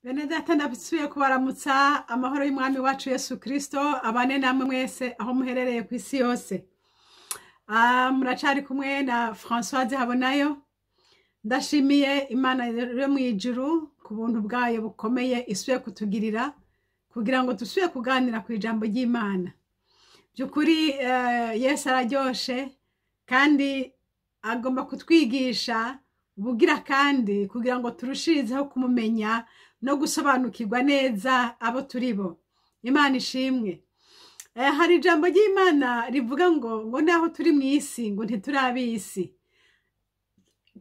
Bene data, ndasubiye kubaramutsa. Amahoro y'Umwami wacu Yesu Kristo abane namwe mwese aho muherereye ku isi yose. Muracari kumwe na Françoise Habonayo. Ndashimiye Imana yo mu ijuru ku buntu bwayo bukomeye isubiye kutugirira kugira ngo dusubire kuganira ku ijambo ry'Imana. By'ukuri Yesu araryoshe kandi agomba kutwigisha ubugira kandi kugira ngo turushirizeho kumumenya no gusobanukirwa neza abo turi bo. Imana ishimwe. Hari ijambo ry'Imana rivuga ngo naho turi mu isi ngo ntituri ab'isi.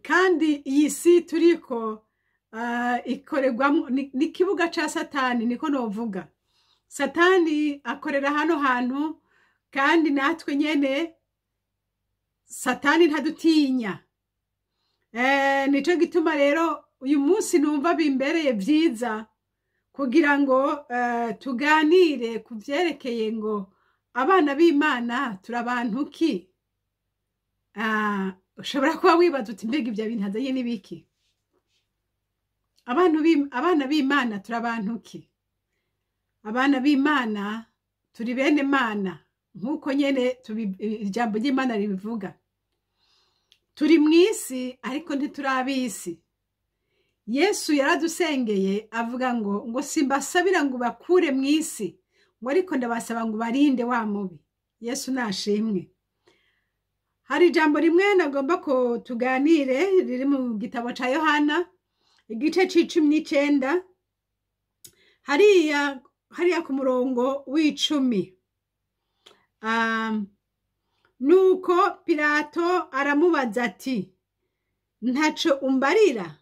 Kandi iyi si turiko ikorerwamo ni ikibuga ca Satani, niko novuga. Satani akorera hano hantu, kandi natwe nyene Satani ntadutinya. Nico gituma rero uyu munsi numva bimbereye vyiza kugira ngo tuganire ku vyerekeye ngo abana b'Imana turi ki? Ushobora kuba wibaza uti: "Mbega ivyo bintu azanye n'ibiki?" Abana b'Imana turi abantu ki? Abana b'Imana turi bene Mana, nk'uko nyene ijambo ry'Imana ribivuga. Turi mw'isi ariko ntituri ab'isi. Yesu yaradusengeye avuga ngo simbasabira ngo bakure mw'isi, ngo ariko ndabasaba ngo barinde wa mubi. Yesu nashimwe. Hari ijambo rimwe nagomba ko tuganire riri mu gitabo ca Yohana, igice c'19, hariya ku murongo w'10. Nuko Pilato aramubaza ati: "Ntaco umbarira?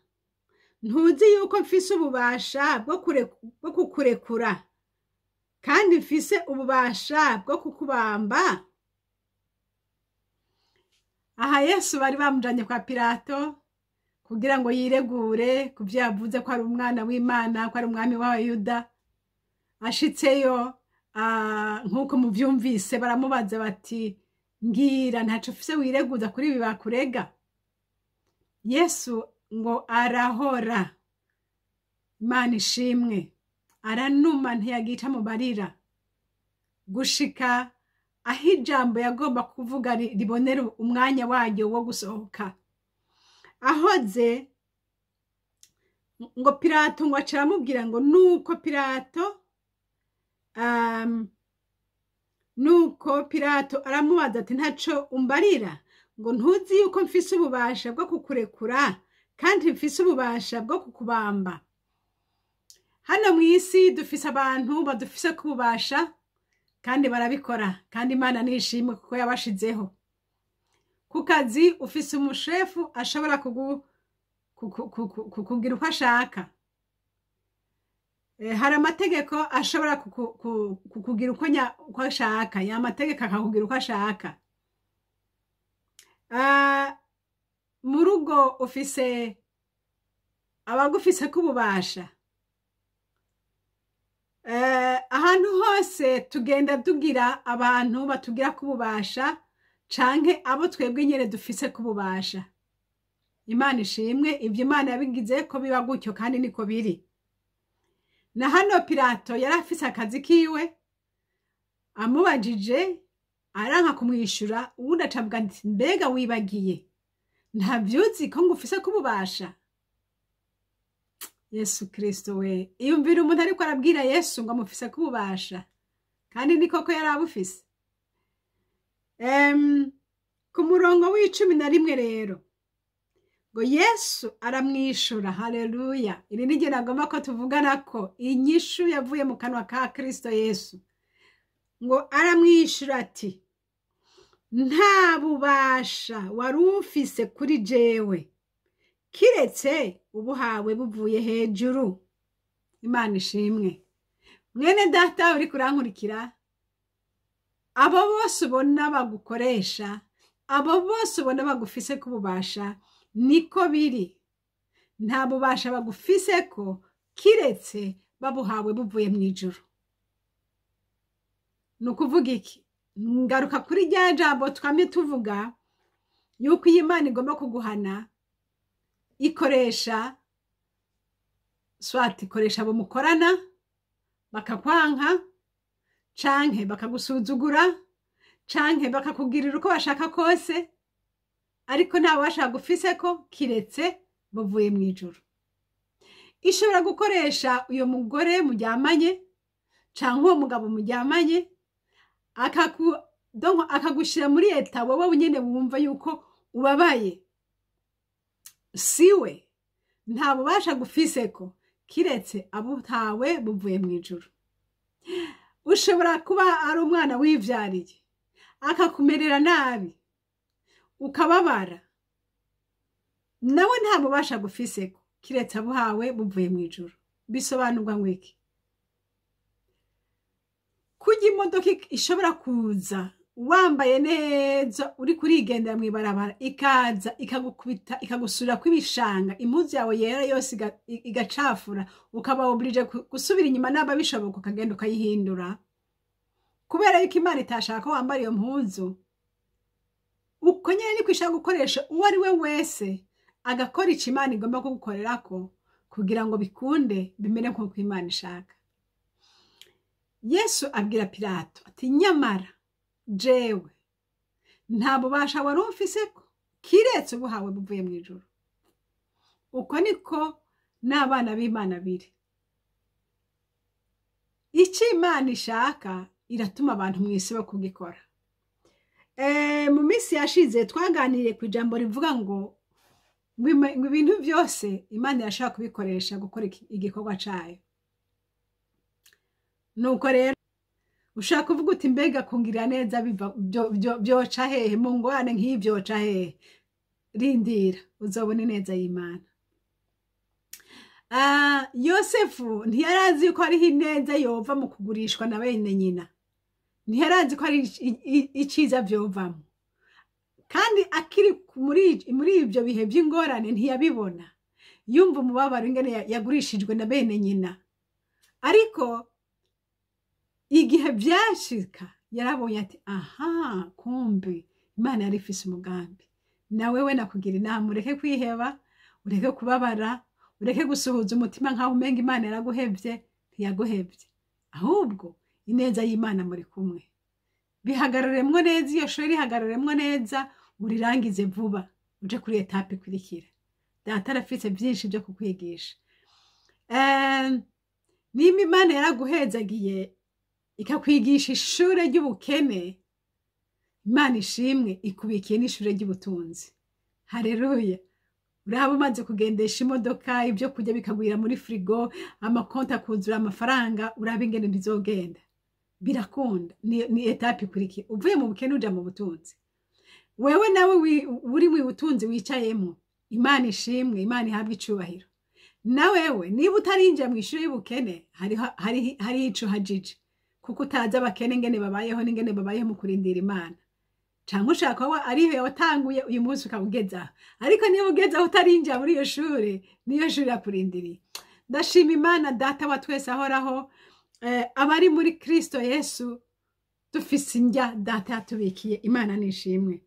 Ntuzi yuko mfise ububasha bwo kukurekura kandi mfise ububasha bwo kukubamba?" Aha Yesu bari bamujanye kwa Pilato kugira ngo yiregure ku vyo yavuze, ko ari umwana w'Imana, ko ari umwami w'Abayuda. Ashitseyo, nk'uko muvyumvise, baramubaza bati: "Mbwira, ntaco ufise wireguza kuri ibi bakurega?" Yesu ngo arahora. Imana ishimwe. Aranuma, ntiyagica mubarira gushika aho ijambo yagomba kuvuga ribonera umwanya waryo wo gusohoka. Ahoze ngo Pilato ngo aca aramubwira ngo nuko Pilato aramubaza ati: "Ntaco umbarira? Ngo ntuzi yuko mfise ububasha bwo kukurekura kandi mfise ububasha bwo kukubamba?" Hano mw'isi dufise abantu badufise kububasha kandi barabikora, kandi Imana nishimwe kuko yabashizeho. Ku kazi ufise umushefu ashobora kukugira uko ashaka. Hari amategeko ashobora kukugira uko ashaka, ya mategeko akakugira uko ashaka. Mu rugo ufise abagufiseko ububasha. Ahantu hose tugenda tugira abantu batugirako ububasha canke abo twebwe nyene dufiseko ububasha. Imana ishimwe, ivyo Imana yabigize ko biba gutyo kandi niko biri. Na hano Pilato yari afise akazi kiwe, amubajije aranka kumwishura, uwundi aca avuga ati: "Mbega wibagiye? Ntavyuzi ko ngufiseko ububasha?" Yesu Kristo we! Iyumvira umuntu ariko arabwira Yesu ngo amufiseko ububasha, kandi ni koko yari abufise. Ku murongo w'11 rero ngo Yesu aramwishura. Haleluya! Iri ni ryo nagomba ko tuvugana ko inyishu yavuye mu kanwa ka Kristo Yesu. Ngo aramwishura ati: "Nta bubasha wari ufise kuri jewe kiretse ubuhawe buvuye hejuru." Imana ishimwe. Mwene data uri kurankurikira, abo bose ubona bagukoresha, abo bose ubona bagufise kububasha, niko biri, nta bubasha bagufiseko kiretse babuhawe buvuye mu ijuru. Ni ukuvuga iki? Ngaruka kuri rya jambo twamye tuvuga yuko iyi Imana igomba kuguhana ikoresha Soit ikoresha abo mukorana bakakwanka, canke bakagusuzugura, canke bakakugirira uko bashaka kose, ariko nta bubasha gufiseko kiretse buvuye mu ijuru. Ishobora gukoresha uyo mugore muryamanye canke uwo mugabo muryamanye, donc akagushira muri état wowe nyene wumva yuko ubabaye. Siwe, nta bubasha gufiseko kiretse abutawe buvuye mu ijuru. Ushobora kuba ari umwana wivyariye, akakumerera nabi, ukababara, nawe nta bubasha gufiseko kiretse abuhawe buvuye mu ijuru. Bisobanurwa ngo iki? Kurya imodoka ishobora kuza wambaye neza, uri kurigendera mw'ibarabara, ikaza ikagukubita, ikagusurira kw'ibishanga, impuzu yawe yera yose igacafura, ukaba obligé gusubira inyuma, naba bishoboka ukagenda ukayihindura, kubera yuko Imana itashaka ko wambara iyo mpuzu. Uko nyene niko ishaka gukoresha uwo ari we wese agakora ico Imana igomba kugukorerako kugira ngo bikunde bimere nk'uko Imana ishaka. Yesu abwira Pilato ati: "Nyamara jewe nta bubasha wari umfiseko kiretse ubuhawe buvuye mu ijuru." Uko niko n'abana b'Imana biri. Icyo Imana ishaka iratuma abantu mu isi bo kugikora. Mu minsi yashize twaganiriye ku ijambo rivuga ngo ibintu byose Imana irashaka kubikoresha gukora igikorwa cayo. Nuko rero ushaka kuvuga uti: "Mbega kungirira neza biva byoca hehe? Mu ngorane nk'iyi byoca hehe?" Rindira, uzobona ineza y'Imana. Yosefu ntiyari azi yuko hariho ineza yova mu kugurishwa na bene nyina. Ntiyari azi ko hari iciza vyovamo, kandi akiri muri ibyo bihe by'ingorane ntiyabibona. Yumva umubabaro ingene yagurishijwe na bene nyina, ariko igihe vyashika yarabonye ati: "Aha, kumbe Imana yari ifise umugambi." Nawe we nakugira inama: ureke kwiheba, ureke kubabara, ureke gusuhuza umutima nkaho umenga Imana yaraguhevye. Ntiyaguhevye, ahubwo ineza y'Imana muri kumwe. Bihagararemwo neza iyo shuri, rihagararemwo neza, urirangize vuba, uje kuri étape ikurikira. Data arafise byinshi byo kukwigisha. Nimba Imana yaraguhezagiye ikakwigisha ishure ry'ubukene, Imana ishimwe, ikubikiye n'ishure ry'ubutunzi. Hareruya! Uraba umaze kugendesha imodoka, ibyo kurya bikagwira muri frigo, amakonti akuzura amafaranga, uraba ingene bizogenda. Birakunda, ni étape ikurikira, uvuye mu bukene uja mu butunzi. Wewe nawe uri mu butunzi wicayemo, Imana ishimwe, Imana ihabwe icubahiro. Na wewe niba utarinjira mu ishuri y'ubukene, hariho ico hajije, kuko utazi abakene ingene babayeho n'ingene babayeho mu kurindira Imana, canke ushaka kuba ariho watanguye, uyu munsi ukaba ugeze aho. Ariko niba ugeze aho utarinjira muri iyo shure, niyo shure irakurindiriye. Ndashima Imana Data wa twese ahoraho. Abari muri Kristo Yesu dufise indya Data yatubikiye. Imana nishimwe.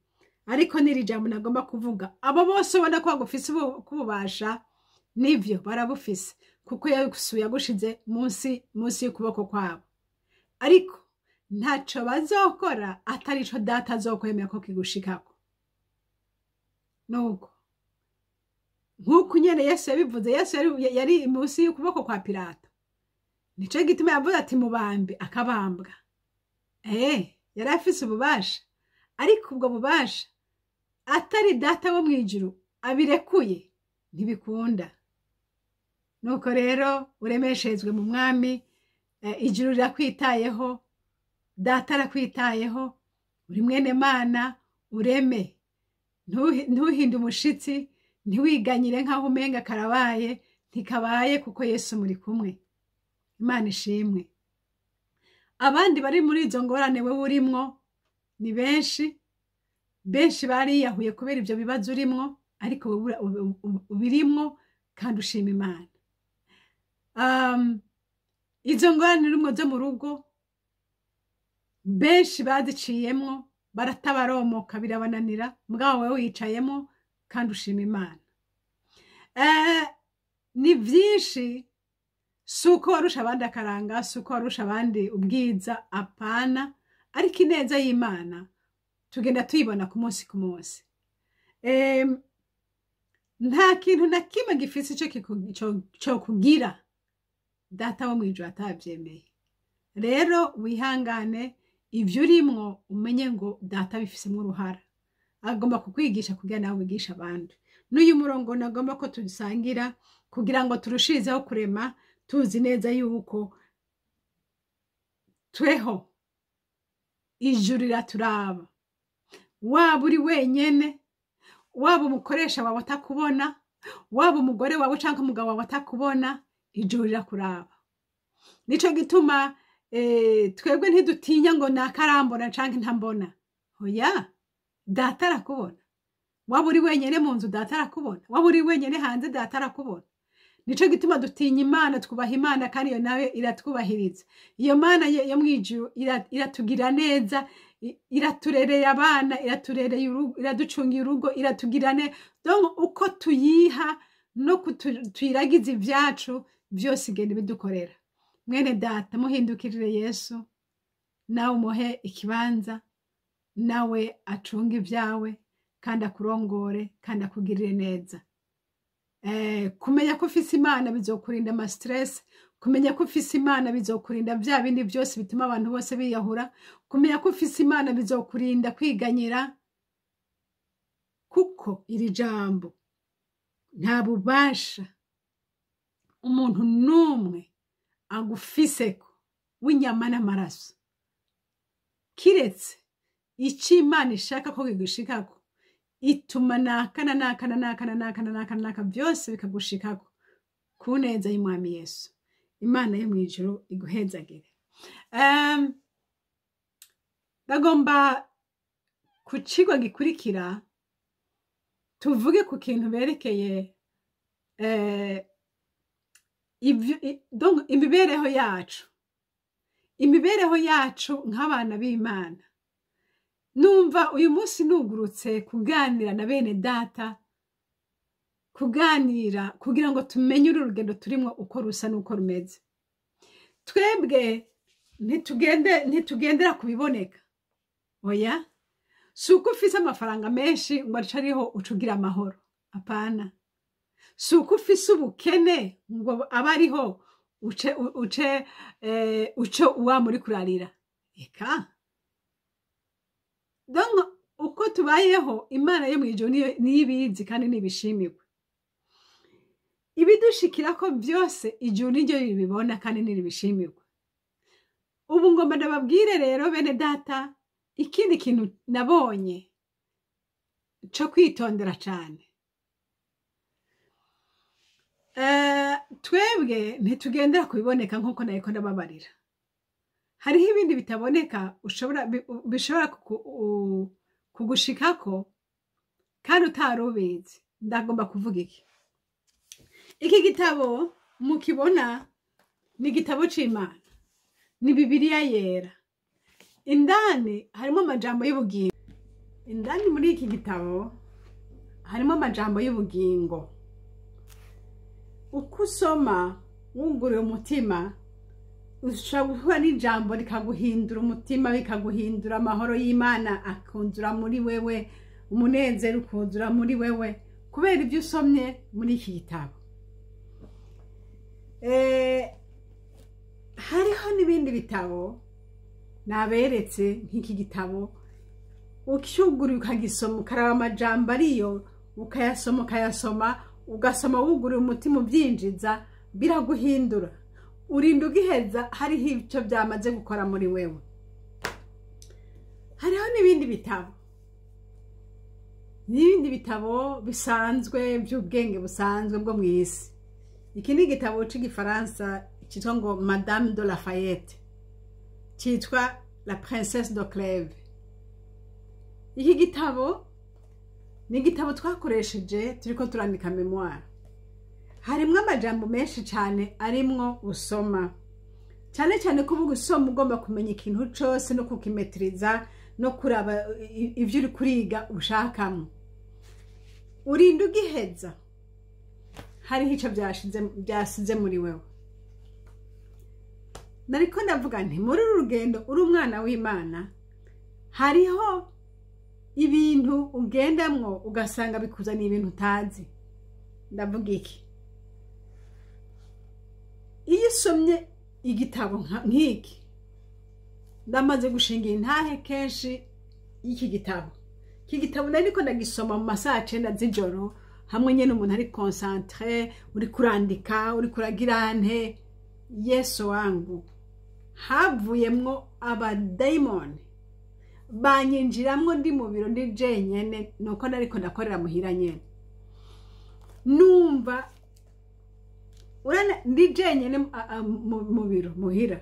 Ariko n'iri jambo nagomba kuvuga: abo bose ubona ko bagufise kububasha, nivyo barabufise, kuko Yesu yagushize munsi y'ukuboko kwabo, ariko ntaco bazokora atari ico Data azokwemera ko kigushikako. Nuko nk'uko nyene Yesu yabivuze, Yesu yari munsi y'ukuboko kwa Pilato, nico gituma yavuze ati: "Mubambe", akabambwa. Yari afise ububasha, ariko ubwo bubasha atari Data wo mw'ijuru abirekuye ntibikunda. Nuko rero uremeshejwe mu Mwami. Ijuru rirakwitayeho, Data arakwitayeho, uri mwene Mana. Ureme, ntuhinde umushitsi, ntiwiganyire nk'aho umenga karabaye. Ntikabaye, kuko Yesu muri kumwe. Imana ishimwe. Abandi bari muri izo ngorane wewe urimwo ni benshi. Benshi bariyahuye kubera ibyo bibazo urimwo, ariko wewe ubirimwo kandi ushima Imana. Izo ngorane urimwo zo mu rugo, benshi baziciyemwo baratabaromoka, birabananira, mugabo wewe wicayemo kandi ushima Imana. Ni byinshi. Si uko warusha abandi akaranga, si uko warusha abandi ubwiza, apana, ariko ineza y'Imana tugenda tuyibona ku munsi ku munsi. Nta kintu na kimwe gifise ico cokugira Data wo mw'ijuru atavyemeye. Rero wihangane, ivyo urimwo umenye ngo Data bifisemwo uruhara, agomba kukwigisha kugira nawe wigisha abandi. N'uyu murongo nagomba ko tusangira kugira ngo turushirizeho kurema, tuzi neza yuko tweho ijuru riraturaba. Waba uri wenyene, waba umukoresha wawe atakubona, waba umugore wawe canke umugabo wawe atakubona, ijuru rirakuraba. Nico gituma twebwe ntidutinya ngo nakarambona canke ntambona. Oya, Data arakubona. Waba uri wenyene mu nzu, Data arakubona. Waba uri wenyene hanze, Data arakubona. Nico gituma dutinya Imana, twubaha Imana, kandi iyo nawe iratwubahiriza. Iyo Mana yo mw'ijuru iratugira neza, iraturereye abana, iraturereye urugo, iraducungira urugo, iratugira neza. Donc uko tuyiha no tuyiragiza ivyacu byose igenda ibidukorera. Mwene Data, muhindukirire Yesu, nawe umuhe ikibanza, nawe acunge ibyawe kandi akurongore kandi akugirire neza. Kumenya ko ufise Imana bizokurinda ama stress, kumenya ko ufise Imana bizokurinda bya bindi byose bituma abantu bose biyahura, kumenya ko ufise Imana bizokurinda kwiganyira, kuko iri jambo nta bubasha umuntu n'umwe agufiseko w'inyama n'amaraso, kiretse icyo Imana ishaka ko kigushikako, ituma naka na naka na naka na naka na naka na naka byose bikagushikako ku neza y'Umwami Yesu. Imana yo mw'ijuru iguhezagire. Ndagomba ku cigwa gikurikira tuvuge ku kintu berekeye donc imibereho yacu, imibereho yacu nk'abana b'Imana. Numva uyu munsi nugurutse kuganira na bene Data, kuganira kugira ngo tumenye uru rugendo turimwo uko rusa n'uko rumeze. Twebwe ntitugendera kubiboneka. Oya, si uko ufise amafaranga menshi ngo ace ariho uca ugira amahoro, apana. Si uko ufise ubukene ngo abe ariho uce uwa muri kurarira. Eka donc uko tubayeho, Imana yo mw'ijuru niyo ibizi kandi nibishimirwe. Ibidushikirako byose ijuru niryo ribibona kandi niribishimirwe. Ubu ngomba ndababwire rero bene Data, ikindi kintu nabonye co kwitondera cane. Twebwe ntitugendera kubiboneka nk'uko nariko ndababarira. Hariho ibindi bitaboneka bishobora kugushikako kandi utari ubizi. Ndagomba kuvuga iki. Iki gitabo mukibona ni igitabo c'Imana, ni Bibiliya yera. Indani harimo amajambo y'ubugingo. Indani muri iki gitabo harimo amajambo y'ubugingo. Uko usoma wunguruye umutima, ushobora guhura n'ijambo rikaguhindura umutima, bikaguhindura, amahoro y'Imana akuzura muri wewe, umunezero ukuzura muri wewe, kubera ibyo usomye muri iki gitabo. Hariho n'ibindi bitabo naberetse nk'iki gitabo, ucyuguruye ukagisoma, ukaraba amajambo ariyo, ukayasoma ukayasoma, ugasoma wuguruye umutima ubyinjiza, biraguhindura. Urinda ugiheza hariho icyo byamaze gukora muri wewe. Hariho n'ibindi bitabo bisanzwe by'ubwenge busanzwe bwo mu isi. Iki ni igitabo cy'igifaransa cyitwa ngo Madame de Lafayette, cyitwa La Princesse de Clèves. Iki gitabo ni igitabo twakoresheje turiko turandika mémoire. Harimwo amajambo menshi cyane arimwo usoma, cyane cyane ko uba usoma ugomba kumenya ikintu cose no kukimetiriza no kuraba ivyo uri kuriga ushakamo. Urinda ugiheza hariho ico byasize muri wewe. Nariko ndavuga nti muri uru rugendo uri umwana w'Imana, hariho ibintu ugendamwo ugasanga bikuzaniye ibintu utazi. Ndavuga iki? Iyo usomye igitabo nk'iki, ndamaze gushinga intahe kenshi y'iki gitabo. Iki gitabo nariko ndagisoma mu masaha 9 z'ijoro, hamwe nyene umuntu ari concentré, uri kurandika, uri kuragira nte. Yesu wangu, havuyemwo abadayimoni banyinjiramwo ndi mu biro ndi jenyene, nuko nariko ndakorera muhira nyene. Numva urana ndi jenyene mu biro muhira,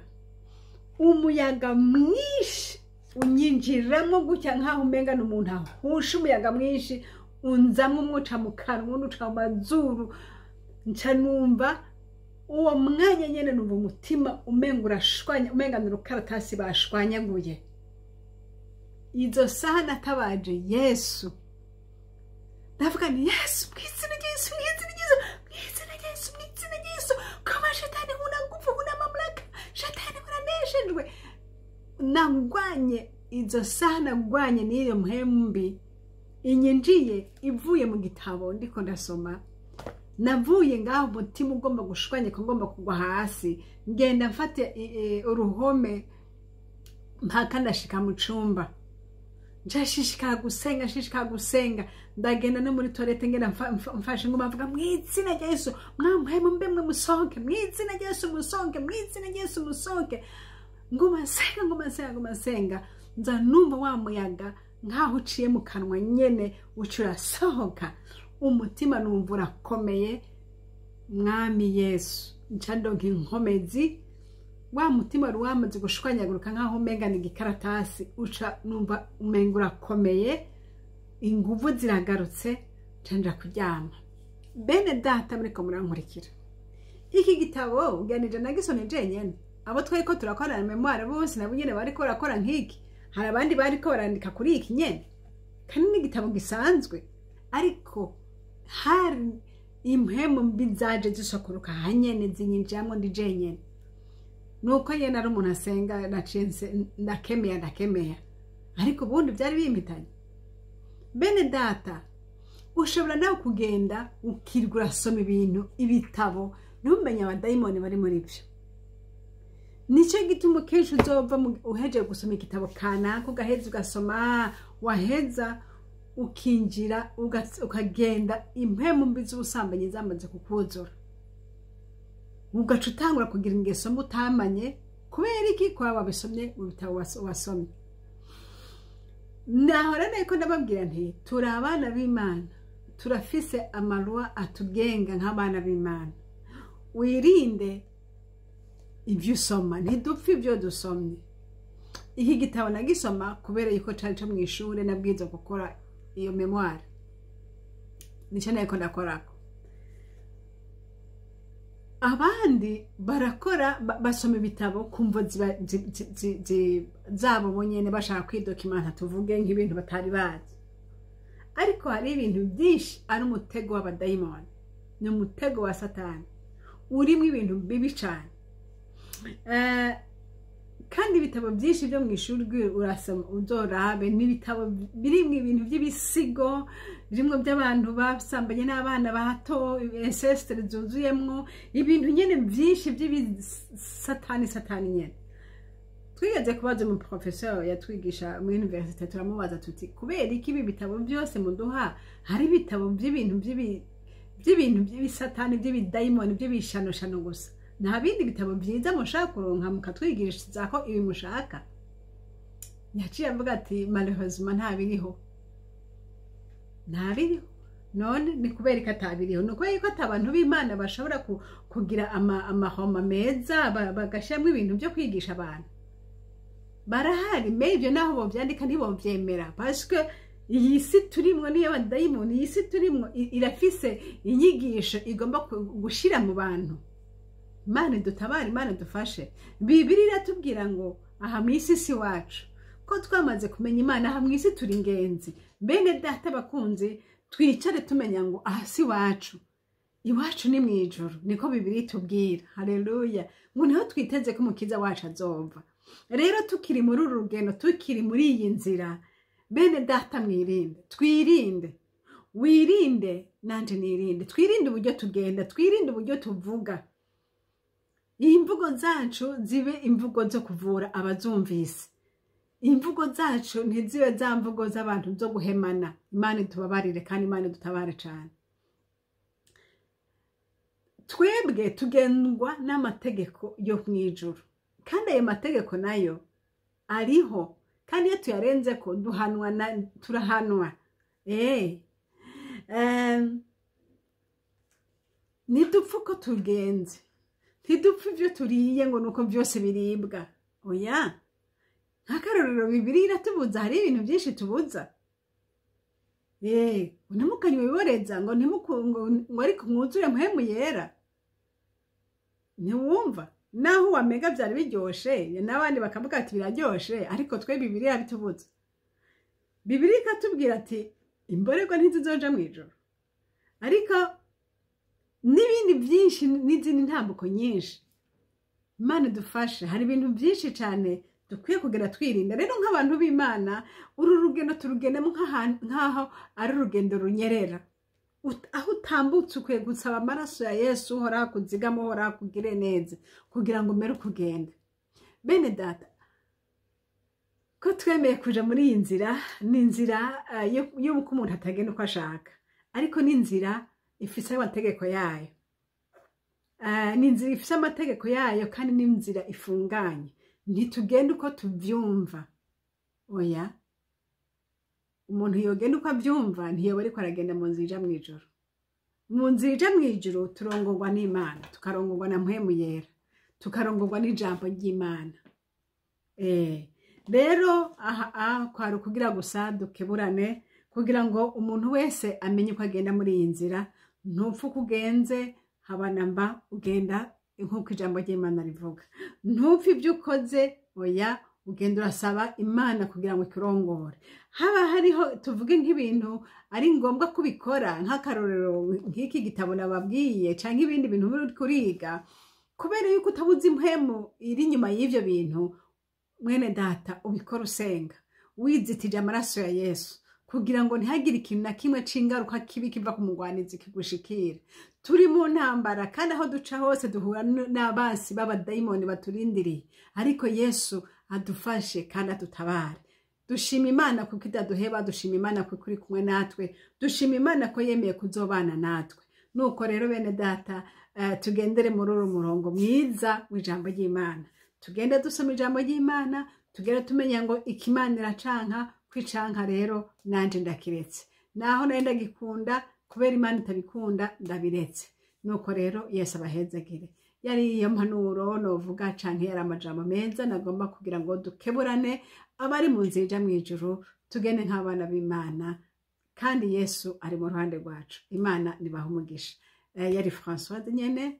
umuyaga mwinshi unyinjiramwo gutya nkaho umenga n'umuntu ahusha umuyaga mwinshi, unzamwo umwuca mu kanwa, uwundi uca mu mazuru. Nca numva uwo mwanya nyene numva umutima umenga urashwanya, umenga ni urukaratasi bashwanyaguye. Izo saha natabaje Yesu, ndavuga nti Yesu, mw'izina rya Yesu, mw'izina rya Yesu, mw'izina rya Yesu, mw'izina rya Yesu, kama shetani huna nguvu, huna mamlaka, shetani uraneshejwe. Nagwanye izo saha, nagwanye n'iyo mpemu mbi inyinjiye ivuye mu gitabo ndiko ndasoma. Navuye ngaho umutima ugomba gushwanyika, ugomba kugwa hasi, ngenda mfate uruhome mpaka ndashika mu cumba. Nshishikara gusenga, nshishikara gusenga, ndagenda no muri toilette, ngenda mfashe ngoma mvuga mw'izina rya Yesu, mwamuhemu mbe mwe musohoke, mw'izina rya Yesu musohoke, mw'izina rya Yesu musohoke. Nguma nsenga, nguma nsenga, nguma nsenga, nza numva wa muyaga nkaho uciye mu kanwa nyene uca urasohoka, umutima numva urakomeye. Mwami Yesu, nca ndonka inkomezi. Wa mutima wari wamaze gushwanyaguruka nkaho umenga ni igikaratasi, uca numva umenga urakomeye, inguvu ziragarutse, nca nja kuryama. Bene data muriko murankurikira, iki gitabo uganije nagisomye jenyene. Abo twariko turakorana mémoire bose nabo nyene bariko barakora nk'iki, hari abandi bariko barandika kuri iki nyene, kandi ni igitabo gisanzwe, ariko hari impwemu mbi zaje zisokoruka hanyene zinyinjiramwo ndi jenyene. Nuko nyene ari umuntu asenga, naciye ndakemeye, ndakemeye, ariko ubundi byari bimpitanye. Bene data, ushobora nawe kugenda ukirwa urasoma ibintu, ibitabo, ntumenye abadayimoni bari muri byo. Nicyo gituma kenshi uzova uhejeje gusoma igitabo kanaka, ugaheza ugasoma, waheza ukinjira ukagenda impwemu mbi z'ubusambanyi zamaze kukuzura, ugaca utangura kugira ingeso mbi utamanye. Kubera iki? Kuba wabisomye mu bitabo wasomye. Nahora nariko ndababwira nti turi abana b'Imana, turafise amarwa atugenga nk'abana b'Imana. Wirinde ibyo usoma, ntidupfe ibyo dusomye. Iki gitabo nagisoma kubera yuko cari co mw'ishure, nabwirizwa gukora iyo mémoire, nico nariko ndakorako. Abandi barakora basoma ibitabo kumvo zabo bonyene, bashaka kwidocumenta, tuvuge nk'ibintu batari bazi. Ariko hari ibintu byinshi ari umutego w'abadayimoni, ni umutego wa Satani urimo ibintu bibi cane. Kandi ibitabo byinshi byo mu ishuri urasoma, uzorabe n'ibitabo birimo ibintu by'ibisigo, birimo by'abantu basambanye n'abana bato, inceste zuzuyemwo ibintu nyene byinshi by'ibisatani satani nyene. Twigeze kubaza umuprofesseur yatwigisha muri université, turamubaza tuti kubera iki ibi bitabo byose muduha hari ibitabo by'ibintu by'ibintu by'ibisatani, by'ibidayimoni, by'ibishanoshano gusa, nta bindi bitabo byiza mushaka kuronka mukatwigishiriza ko ibi mushaka? Yaciye avuga ati malheureusement nta biriho, nta biriho. None ni kubera ko atabiriho? Ni ukubera ko abantu b'Imana bashobora kugira amahoma meza, bagashyiramo ibintu byo kwigisha abantu. Barahari, mais ibyo naho bovyandika ntibovyemera, parce que iyi si turimwo niyo abadayimoni, iyi si turimwo irafise inyigisho igomba gushira mu bantu. Imana dutabare, Imana dufashe. Bibiliya iratubwira ngo aha mu isi si wacu, ko twamaze kumenya Imana, aha mu isi turi ingenzi. Bene data bakunze, twicare tumenya ngo aha si wacu. Iwacu ni mu ijuru, niko Bibiliya itubwira. Haleluya! Ngo niho twiteze ko Umukiza wacu azova. Rero tukiri muri uru rugendo, tukiri muri iyi nzira, bene data, mwirinde, twirinde, wirinde nanje nirinde, twirinde uburyo tugenda, twirinde uburyo tuvuga. Imvugo zacu zibe imvugo zo kuvura abazumvise. Imvugo zacu ntizibe za mvugo z'abantu zo guhemana. Imana itubabarire kandi Imana idutabare cyane. Twebwe tugendwa n'amategeko yo mu ijuru, kandi ayo mategeko nayo ariho, kandi iyo tuyarenze ko duhanwa, turahanwa. Ntidupfa uko tugenze, ntidupfa ibyo turiye ngo nuko byose biribwa. Oya, nk'akarorero, Bibiliya iratubuza, hari ibintu byinshi tubuza. Ngo ntimukanywe ibiboreza, ngo ngo ariko mwuzure Mpwemu Yera. Ntiwumva naho wamega byari biryoshe, n'abandi bakavuga ati biraryoshe, ariko twe Bibiliya bitubuza. Bibiliya ikatubwira ati imborerwa ntizizoja mu ijoro. Ariko n'ibindi byinshi n'izindi ntambuko nyinshi. Imana idufashe. Hari ibintu byinshi cyane dukwiye kugera twirinda. Rero nk'abantu b'Imana, uru rugendo turugendamo nk'aho ari urugendo runyerera. Aho utambutse ukwiye gusaba amaraso ya Yesu uhoraho akuzigama, uhoraho akugire neza, kugira ngo umere uko ugenda. Bene data, ko twemeye kuja muri iyi nzira, ni inzira y'uko umuntu atagenda uko ashaka, ariko ni inzira ifise amategeko yayo. Ni inzira ifise amategeko yayo, kandi ni inzira ifunganye. Ntitugenda uko tuvyumva, oya. Umuntu yogenda uko avyumva ntiyoba ariko aragenda mu nzira ija mw'ijuru. Mu nzira ija mw'ijuru turongorwa n'Imana, tukarongorwa na Mpwemu Yera, tukarongorwa n'ijambo ry'Imana. Rero aha kwari ukugira gusa dukeburane, kugira ngo umuntu wese amenye uko agenda muri iyi nzira. Ntupfa uko ugenze, haba namba, ugenda nk'uko ijambo ry'Imana rivuga. Ntupfe ibyo ukoze, oya, ugenda urasaba Imana kugira ngo ikurongore. Haba hariho, tuvuge nk'ibintu ari ngombwa kubikora, nk'akarorero nk'iki gitabo nababwiye, canke ibindi bintu uri kuriga, kubera yuko utabuze impwemu iri inyuma y'ivyo bintu, mwene data, ubikora usenga, wizitije amaraso ya Yesu, kugira ngo ntihagire ikintu na kimwe c'ingaruka kibi kiva ku mugwanizi kigushikira. Turi mu ntambara, kandi aho duca hose duhura n'abasi b'abadayimoni baturindiriye, ariko Yesu adufashe kandi adutabare. Dushima Imana kuko itaduheba, dushima Imana kuko iri kumwe natwe, dushima Imana ko yemeye kuzobana natwe. Nuko rero, bene data, tugendere muri uru murongo mwiza w'ijambo ry'Imana. Tugende dusoma ijambo ry'Imana, tugende tumenya ngo ikimana iracanka kwicanka, rero nanje ndakiretse. Naho nari ndagikunda, kubera Imana itabikunda ndabiretse. Nuko rero Yesu abahezagire. Yari iyo mpanuro novuga, canke yari amajambo meza nagomba kugira ngo dukeburane abari mu nzira ija mw'ijuru, tugende nk'abana b'Imana, kandi Yesu ari mu ruhande rwacu. Imana nibaha umugisha. Yari Françoise nyene,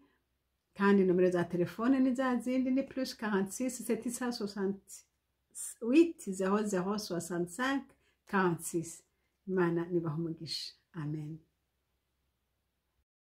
kandi nomero za telefone ni za zindi, ni +46 768 00 65 46. Imana nibaha umugisha. Amen.